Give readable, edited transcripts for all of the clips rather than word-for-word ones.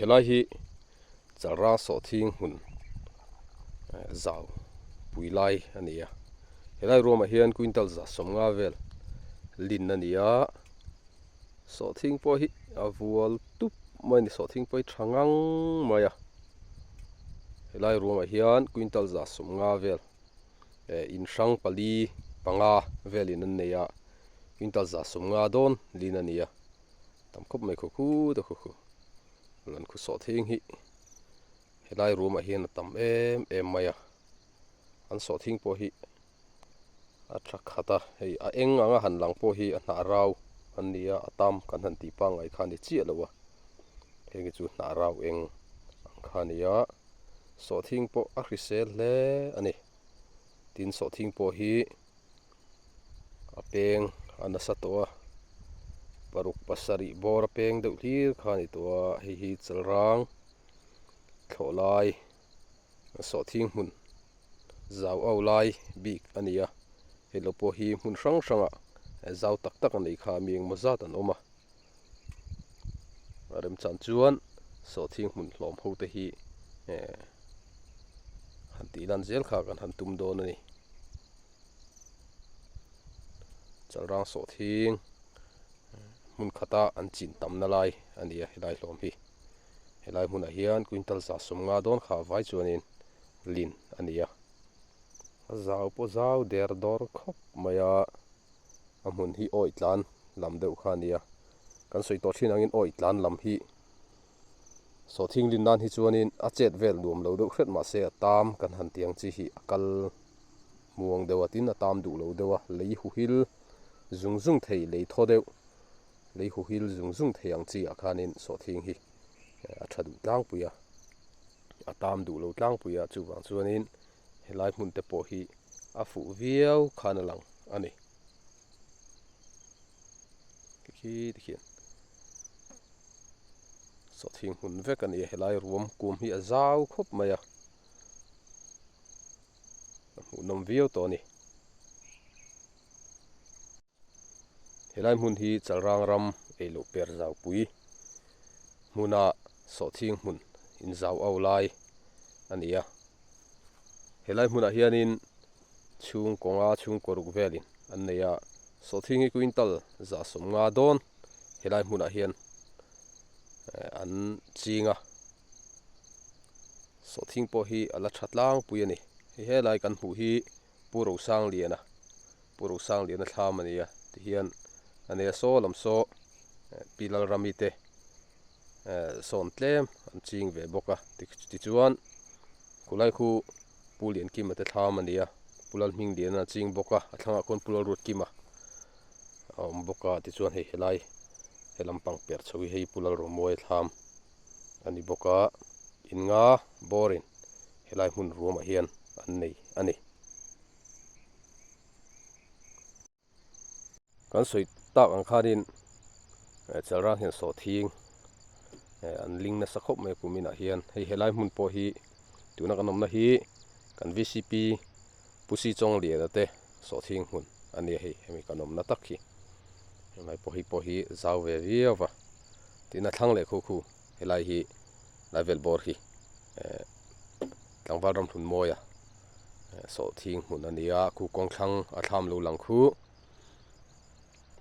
Helai hi Chalrang sawhthing hmun zau pui lai a ni a. Helai ruamah hian quintal 150 vel lin a ni a. Sawhthing pawh hi a vual tup mai a ni. Sawhthing pawh hi tha ngang mai a. Helai ruamah hian quintal 150 vel in hrang pali panga velin an nei a. Quintal 150 dawn lin a ni a. Tam khawp mai khaw khut a khaw khu. Lan khu sawhthing hi helai room ah hian a tam em em mai a an sawhthing pawh hi a tha khat a hei a eng anga han lang pawh hi a hnah rau an ni a a tam kan han tih pangngai kha a ni chiah lo a heng hi chu hnah rau eng ang kha a ni a sawhthing pawh a hrisel hle a ni tin sawhthing pawh hi. A peng a nasa tawh a paruk pasarih bawr a peng deuh hlir kha a ni tawh a hei hi chalrang thlawh lai sawhthing hmun zau au lai bik a ni a hei lo pawh hi hmun hrang hrangah zau tak tak a nei kha mi engemaw zat an awm a a remchan chuan sawhthing hmun hlawm ho te hi eh han tih lan zel kha kan han tum dawn a ni. Chalrang sawhthing hmun khata an chin tamna lai a ni a helai hlawm hi. Helai hmunah hian quintal 150 dawn kha vai chuanin lin a ni a. A zau pawh zau der dawr khawp mai a, a hmun hi awih tlan lam deuh kha a ni a. Kan sawi tawh thin angin awih tlan lam hi Sawhthing lin nan hi chuanin a chet vel nuam lo deuh hret mahse a tam kan han tih ang chi hi a kal muang deuh a tin a tam duh lo deuh a lei huhil zung zung thei lei thaw deuh lei huhil zung zung thei ang chi ah khanin sawhthing hi a tha duh tlangpui a a tam duh lo tlangpui a chuvang chuanin helai hmun te pawh hi a fuh viau khan a lang a ni tikhi tikhian. Sawhthing hmun vek a ni a helai ruam kum hi a zau khawp mai a a hmuhnawm viau tawh a ni helai hmun hi chalrang ram ei loh per zau pui hmuna sawhthing hmun inzau au lai a ni a helai hmunah hianin chhungkaw nga chhungkaw ruk velin an nei a sawhthing hi quintal 150 dawn. Helai hmunah hian an ching a, sawhthing pawh hi a la tha tlangpui a ni. Hei helai kan hmuh hi Pu Rosangliana, Pu Rosangliana thlam a ni a tihian a nei a saw lam saw Pi Lalrami te sawn tlem an ching ve bawk a tichuan khulai khu Pu Liankima te thlam a ni a Pu Lalhmingliana a ching bawk a a thlangah khuan Pu Lalruatkima. a awm bawk a tichuan hei helai he lampang per chho hi hei Pu Lalromawi thlam a ni bawk a in nga bawrin helai hmun ruamah hian an nei a ni. Kan sawi tak ang khanin Chalrang hian sawhthing an ling nasa khawp mai kum inah hian hei helai hmun pawh hi tuna kan awmna hi kan vcp Pu Si Chawngliana te sawhthing hmun a nia hei hemi kan awmna tak hi helai pawh hi pawh hi zau ve viau va tin a thlang leh khu khu helai hi lai vel bawr hi eh tlangval ram hlun mawia sawhthing hmun a nia khu kawng thlang a thlam lo lang khu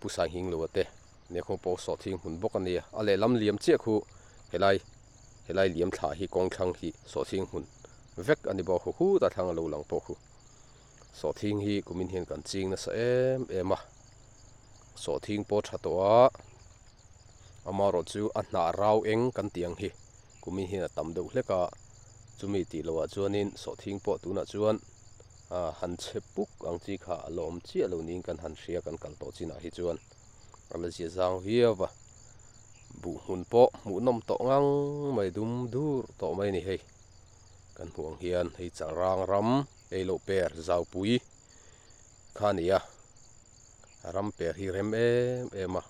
Pu Sainghing lo te nia kawng pawh sawhthing hmun bawk a nia a lehlam liam chiah khu helai helai liam thlah hi kawng thlang hi sawhthing hmun vek a ni bawk a khu khutah thlang a lo lang pawh khu sawhthing hi kumin hian kan ching nasa em em a sawhthing pawh tha tawh a amaherawh chu a hnah rau eng kan tih ang hi kumin hian a tam deuh hlek a chumi tih loh ah chuanin sawhthing pawh tunah chuan ah han chhe puk ang chi kha a la awm chiah lo niin kan han hria kan kal tawh chinah hi chuan a la zia zang viau va buh hmun pawh hmuhnawm tawh ngang mai dum dur tawh mai a ni hei kan hmuh ang hian hei chalrang ram ei loh per zaupui kha a ni a ram per hi rem em em a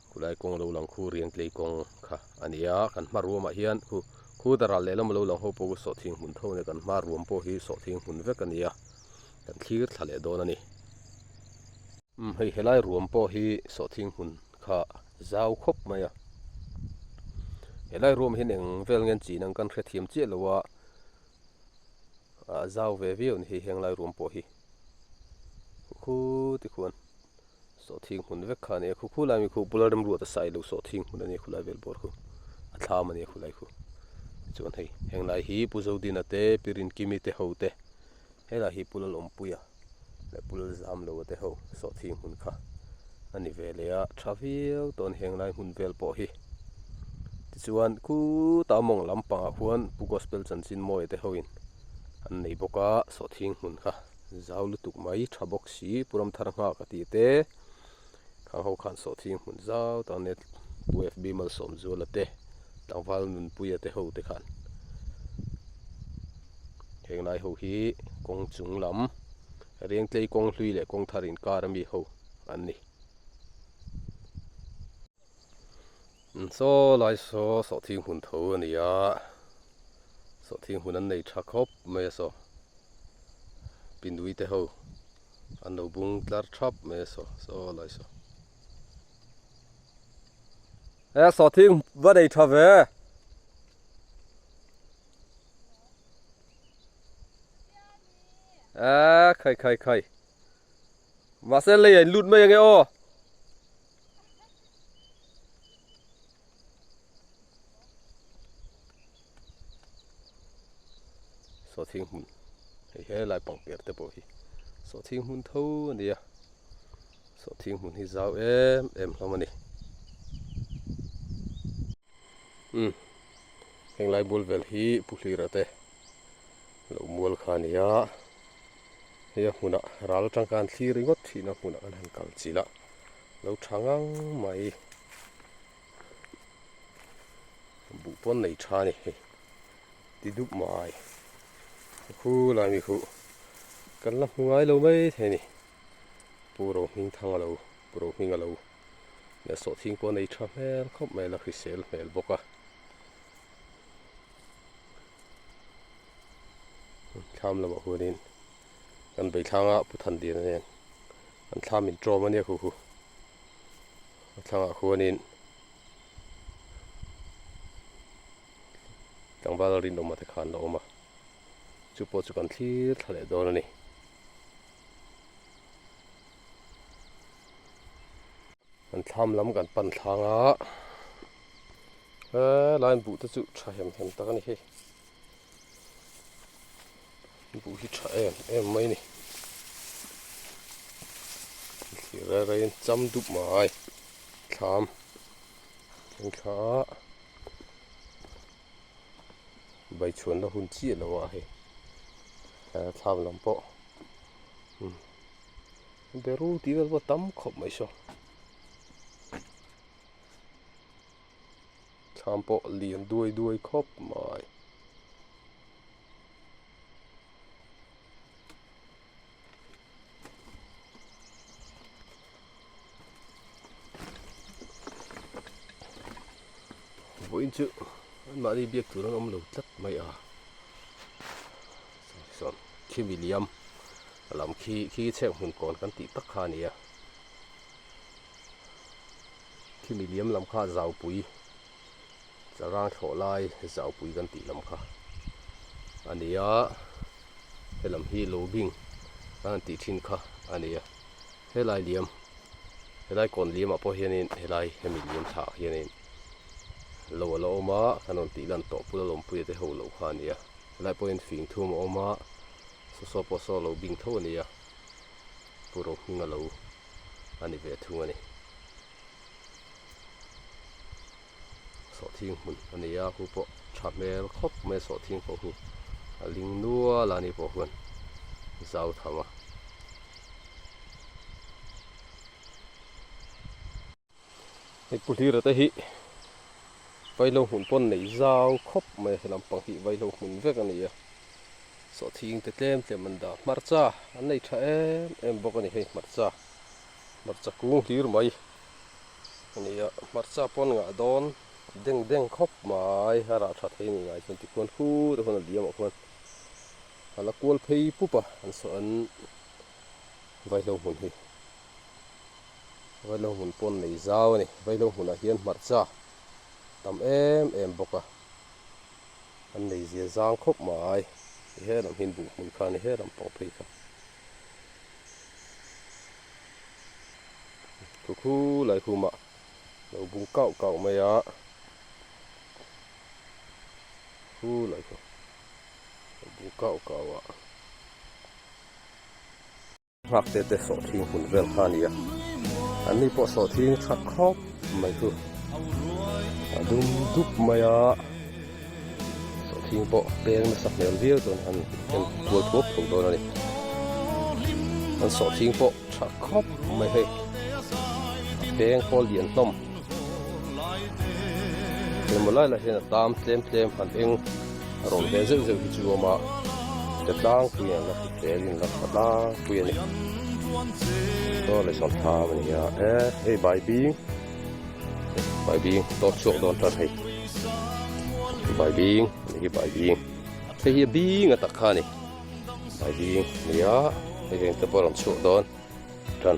khulai kawng lo lang khu riang tlei kawng kha a ni a kan hma ruamah hian khu khu daral lehlam lo lang ho pawh chu sawhthing hmun tho a ni kan hma ruam pawh hi sawhthing hmun vek a ni a kan thlir thla leh dawn a ni. Umm hei helai ruam pawh hi sawhthing hmun kha zau khawp mai a. Helai ruam hian eng vel nge an chin ang kan hrethiam chiah lo a, a zau ve viau a ni hei heng lai ruam pawh hi. Khu tikhuan sawhthing hmun vek kha a ni a, khu khu lai mi khu bula remruat a sai lo sawhthing hmun a ni a khulai vel bawr khu a thlam a ni a khulai khu. Tichuan hei heng lai hi Pu Zodina te Pi Rinkimi te ho te Helai hi Pu Lalawmpuia leh Pu Lalzamloa te ho sawhthing hmun kha a ni ve leh a, tha viau tawn heng lai hmun vel pawh hi. Tichuan khutah mawng lampangah khuan Pu Gospel Chanchin Mawia te hoin an nei bawk a, sawhthing hmun kha zau lutuk mai tha bawk si Pu Ramthar nghak a tih te khang ho khan sawhthing hmun zau tak ania Pu FB Malsawmzuala te Tlangval Nunpuia te ho te khan. Heng lai ho hi kawng chung lam Riangtlei kawng hlui leh kawng thar inkar ami ho an ni. Saw lai saw sawhthing hmun tho a ni a, sawhthing hmun an nei tha khawp mai a saw. Pinui te ho an lo bung tlar thap mai a saw, saw lai saw. He sawhthing va nei tha ve. A khai khai khai mahse lei a in lut mai ange aw sawhthing hmun hei helai pangper te pawh hi sawhthing hmun tho a nia sawhthing hmun hi zau em em hlawm a ni. Umm heng lai bul vel hi Pu Hlira te lo mual kha a ni a, hei a hmunah ral atang khan thlir ringawt thin a hmunah kan han kal chilh a, lo tha ngang mai buh pawn nei tha a ni hei ti dup mai khu lai mi khuh kan la hmu ngai lo mai thei a ni Pu Rohmingthanga lo Pu Rohminga lo. Leh sawhthing pawh a nei tha hmel khawp mai la hrisel hmel bawk a. Thlam lamah huanin kan beithlanga Pu Thanliana nen an thlam in tawm a nia khu khu. A thlangah khuanin tlangval rinawma te khan la awm a, chu pawh chu kan thlir thla leh dawn a ni. Kan thlam lam kan pan thlang a, helai buh te chu tha hem hem tak a ni hei, buh hi tha em em mai a ni, thlir rei rei in cham dup mai thlam thleng thla a baichhuan la hun chiah lo ah hei thlam lam pawh. Beru tih vel pawh tam khawp mai saw. Thlam pawh lian duai duai khawp mai. Vawiin chu anmahni biak tur an awm lo tlat mai a. Sawn khi mi liam a lam khi khi chhek hmun kawn kan tih tak kha a ni a khi mi liam lam kha zaupui charang thlawh lai zaupui kan tih lam kha a ni a helam hi lo bing kan han tih thin kha a ni a helai liam helai kawn liam ah pawh hianin helai hemi liam thla ah hianin lo a la awm a kan rawn tih lan tawh pula lawmpuia te ho lo kha a ni a. Helai pawhin fing thum a awm a, saw saw pawh saw lo bing tho a ni a, Pu Rohminga lo a ni ve thung a ni. Sawhthing hmun a ni a, khu pawh tha hmel khawp mai a sawhthing pawh khu a ling nual a ni pawh huan zau tham a. Hei Pu Hlira te hi vaihlo hmun pawn nei zau khawp mai a helam pang hi vaihlo hmun vek a ni a sawhthing te tlem tlem an dah hmarcha an nei tha em em bawk a ni hei hmarcha hmarcha kung hlir mai a ni a hmarcha pawn ngah dawn deng deng khawp mai a rah tha thei a nih ngai chuan tikhuan khut a hun a liam ah khuan a la kual phei pup a an saw an vaihlo hmun hi. Vaihlo hmun pawn nei zau a ni. Vaihlo hmunah hian hmarcha tam em em bawk a, an nei zia zang khawp mai. Ti helam hian buh hmun kha a ni helam pawh phei kha. Khu khu lai khumah lo bung kauh kauh mai a, khu lai khu lo bung kauh kauh a. Nghak te te sawhthing hmun vel kha a ni a, an ni pawh sawhthing tha khawp mai chu a dum dup mai a, sawhthing pawh peng nasa hmel viau dawn an en kual thuak thuak dawn a ni, an sawhthing pawh tha khawp mai hei a peng pawh lian hlawm engemaw lai lah hian a tam tlem tlem han eng a rawn ve zeuh zeuh hi chu a awm a te tlangpui an la hmu tel in la tha tlangpui a ni saw leh sawn thlam a ni a e hei baibing baibing tawt chhuak dawn tan hei baibing ani hi baibing hei hi a bing a tak kha a ni baibing a ni a hei heng te pawh a rawn chhuak dawn. Tan.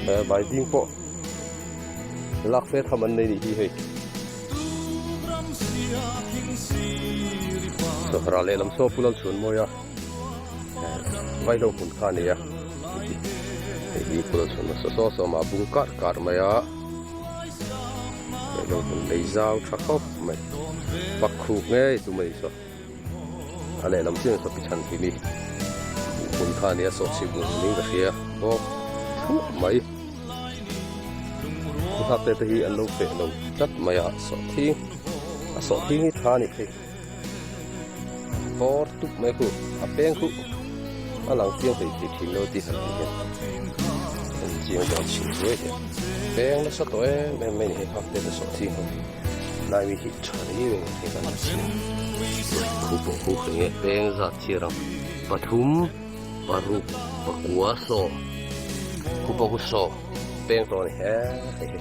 He vai ding pawh lak fe tham an nei nih hi hei. Sawhra lehlam saw pul an chhun mawi a, vai lo hmun kha a ni a, hei hi pul an chhun nasa saw saw mah a bung kar kar mai a. Hei lo hmun lei zau tha khawp mai pak khuk ngei tum a ni saw a lehlam chian saw pi chhan thim i hmun kha a nia sawh chhip hmun niin ka hria bawk thluah mai nghak te te hi an lo feh lo tlat mai a sawhthing a sawhthing hi tha a ni thei bawr tup mai khu a peng khu a lang chiang thei thei thin lo tih han tih hian en chiang dawn chhin zuai hian peng nasa tawh em em mai ni hei hak te te sawhthing ho hi lai mi hi tha ni reng hei kan la chhiar khu pawh khu eng nge peng zat chhiar ang pathum paruk pakua sawm khu pawh khu sawm peng tawh a ni he hei hi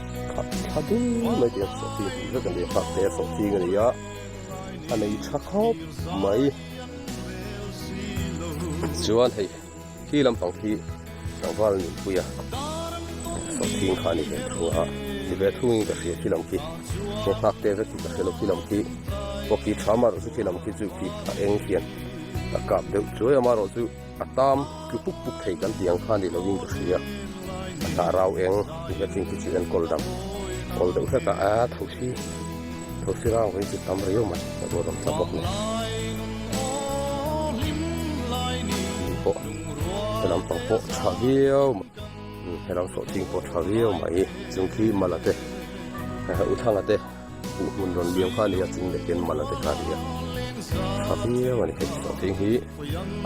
tha dul mai tih a sawhthing vek a ni hak te sawhthing a ni a. a nei tha khawp mai chuan hei khi lampang khi tlangval nunpui a sawhthing kha a ni ve thung a ni ve thungin ka hria khi lam khi chaw nghak te vek hi ka hre lo khi lam khi pawh khi tha marawh chu khi lam khi chu khi a eng hian a kap deuh chuai a marawh chu a tam tlu puk puk thei kan tih ang kha ni lovin ka hria a hnah rau eng ni ve thing khi chu enkawl dang kawl deuh hlek a a thosi. Thosi rang hi chu tam riau mai a ruat awm tla bawk nen in pawh helam pang pawh tha viau mai helam sawhching pawh tha viau mai chung khi mala te u thanga te buh hmun rawn liam kha a ni a chung leh hian mala te kha a ni a tha viau a ni hei sawhching hi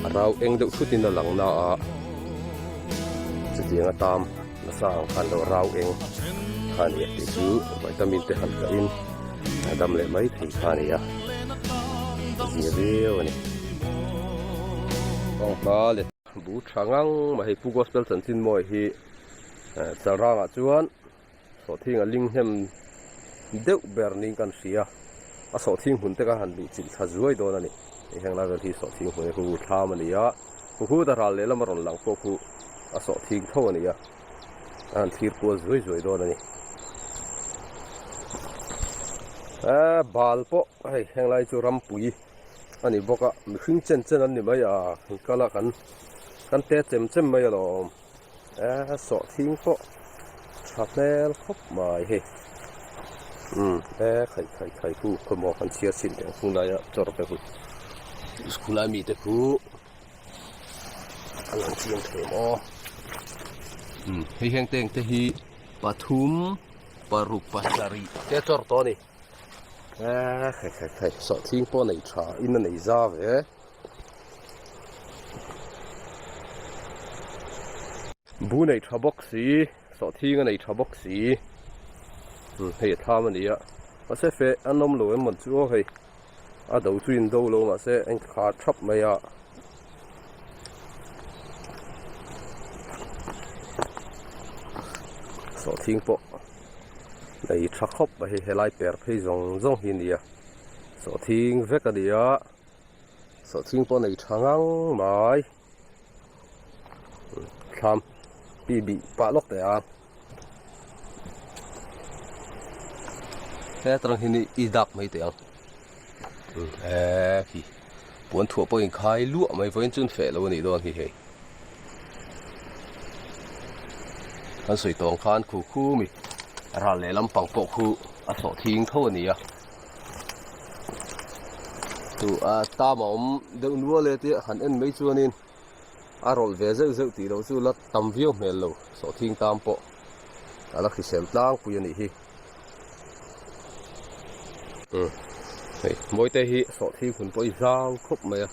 a rau eng deuh thut in a lang na a chutiang a tam. Nasa ang khan lo rau eng kha a ni a tih chu vitamin te han kah in a dam leh mai thei kha a ni a zia viau a ni. Kawngka leh bu tha ngang mai hei Pu Gospel chanchin mawi hi Chalrangah chuan sawhthing a ling hnem deuh ber niin kan hria a sawhthing hmun te kha han luh chilh thla zuai dawn a ni hei heng lai vel hi sawhthing hmun hi khu thlam a ni a. Huhut a ral lehlam a rawn lang pawh khu a sawh thing tho a ni a, a han thlir kual zuai zuai dawn a ni. Eee bal pawh hei henglai chu rampui a ni bawk a, mihring chen chen an ni mai a, kan kal a kan kan te chem chem mai alawm. Eee sawh thing pawh tha hmel khawp mai hei. Umm eee khai khai khai khu khawmaw kan chhiar chhin teh ang khunglai a chawr te khu khulai mite khu. A lang chiang thei maw umm hei heng te engte hi pathum paruk pasarih te chawr tawh a ni eee khai khai khai sawhthing pawh a nei tha in a nei za ve bu nei tha bawk si sawhthing a nei tha bawk si umm hei a thlam a ni a mahse feh an awm lo em mawn chu aw hei. A do chu in do lo mahse a inkhar thap mai a. Sawhthing pawh nei tha khawp mai hei helai per phei zawng zawng hi a ni a sawhthing vek a ni a sawhthing pawh nei tha ngang mai. thlam pi bih pah lawk teh a. Hetlâng hi i dak mai teh ang eee khi puan thuah pawh inkhai luah mai vawiin chu an feh lo a nih dawn hi hei kan sawi tawng khan khu khu mi ral leh lampang pawh khu a sawh thing tho a ni a chu a tam a awm deuh nual e tia han en mai chuanin a rawlh ve zeuh zeuh tih loh chu la tam viau hmel lo sawhthing tam pawh a la hrisel tlangpui a nih hi umm hei mawite hi sawhthing hun pawh hi zau khawp mai a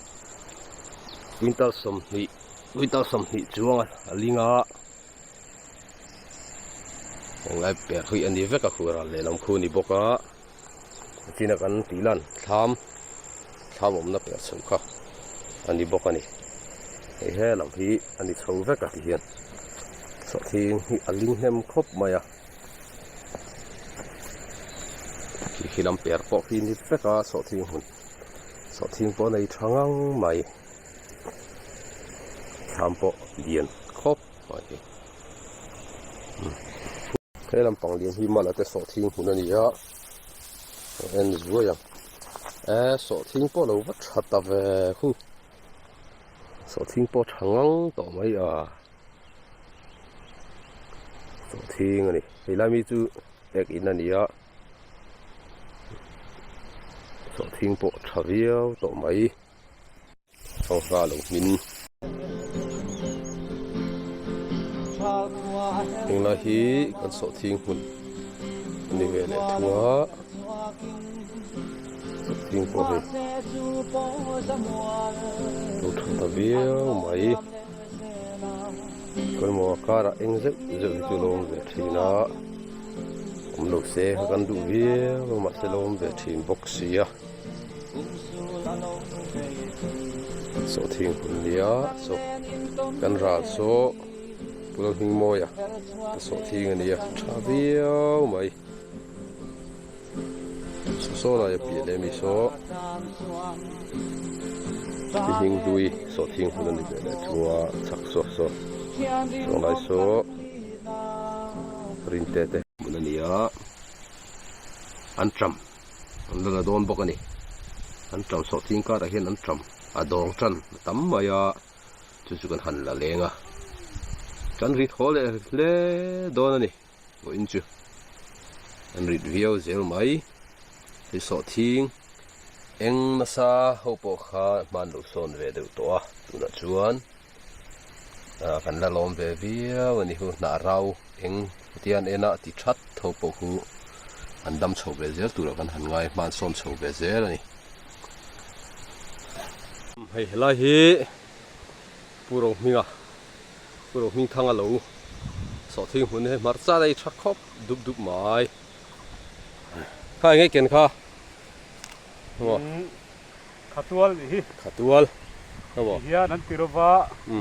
quintal sawmhnih quintal sawmhnih chuang a ling a englai per hi a ni vek a khu ral lehlam khu a ni bawk a china kan tih lan thlam thlam awmna per chho kha a ni bawk a ni hei he lam hi a ni chho vek a ti hian sawhthing hi a ling hnem khawp mai a khi khi lam per pawh khi ni vek a sawhthing hmun sawhthing pawh a nei tha ngang mai thlam pawh lian khawp mai he lampang lian hi mala te sawhthing hmun a ni a en zuai ang e sawhthing pawh lo va tha ta ve khu sawhthing pawh tha ngang tawh mai a sawhthing a ni helai mi chu ek in a ni a sawhthing pawh tha viau tawh mai. Sangha lo hmin. Henglai hi kan sawhthing hmun a ni ve leh thung a, sawhthing pawh hei lo tha ta viau mai. Kawlmaw a karah eng zeuh zeuh hi chu lo awm ve thin a, awm lo se kha kan duh viau a mahse lo awm ve thin bawk si a. Sawhthing hun nia saw kan ral saw Pulal Hmingmawia te sawhthing a nia tha viau mai saw saw laia piah leh mi saw ti hming hlui sawhthing hun a ni ve leh thung a chhak saw saw sawnglai saw rinte te hmun a nia an tram. An la la dawn bawk a ni. An ṭam sawhthing karah hian an ṭam a dawng ṭan a tam mai a, chu chu kan han la leng a. Kan rit haw leh hle dawn a ni vawiin chu. An rit viau zel mai. Hei sawhthing eng nasa ho pawh kha hman lo sawn ve deuh tawh a, tunah chuan kan la lawm ve viau a ni hu hnah rau eng hetiang en a ti that tho pawh khu an dam chho ve zel turah kan han ngai hman sawn chho ve zel a ni. Hei helai hi Pu Rohminga Pu Rohmingthanga lo sawhthing hmun hi hmarcha a ei tha khawp dup dup mai. Kha eng nge ken kha? Khatual nih hi. Khatual. Emaw. Ti hian an ti lova,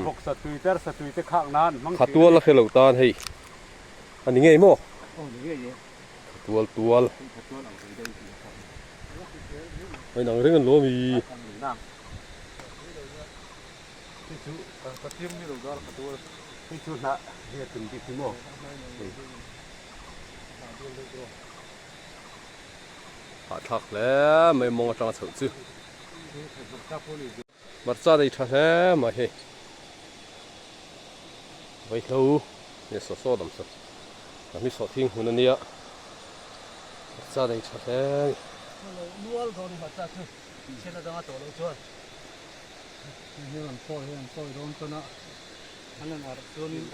vawk satui te satui te khak nan hmang thin a ni. Khatual a hre lo tan hei. A ni ngei maw? Aw ni ngei e. Khatual tual. Khatual ang ve deuh tih a kha. Hei nang reng an lo ami. Hei chu ka tiang mi lo dar khatual. Hei chu hnah hi a tum bik hi maw? Hei. Hahthlak hle mai mawng atanga chhoh chu. Hmarcha nei tha hle mai hei. Vaihlo nge saw saw lam saw. Lam hi sawhthing hmun a nia. Hmarcha nei tha hle a ni. Nual dawn i hmarcha chu chhiat atanga tawh loh chuan hei hian an sawi hei an sawi dawn chuan a an han arh chuanin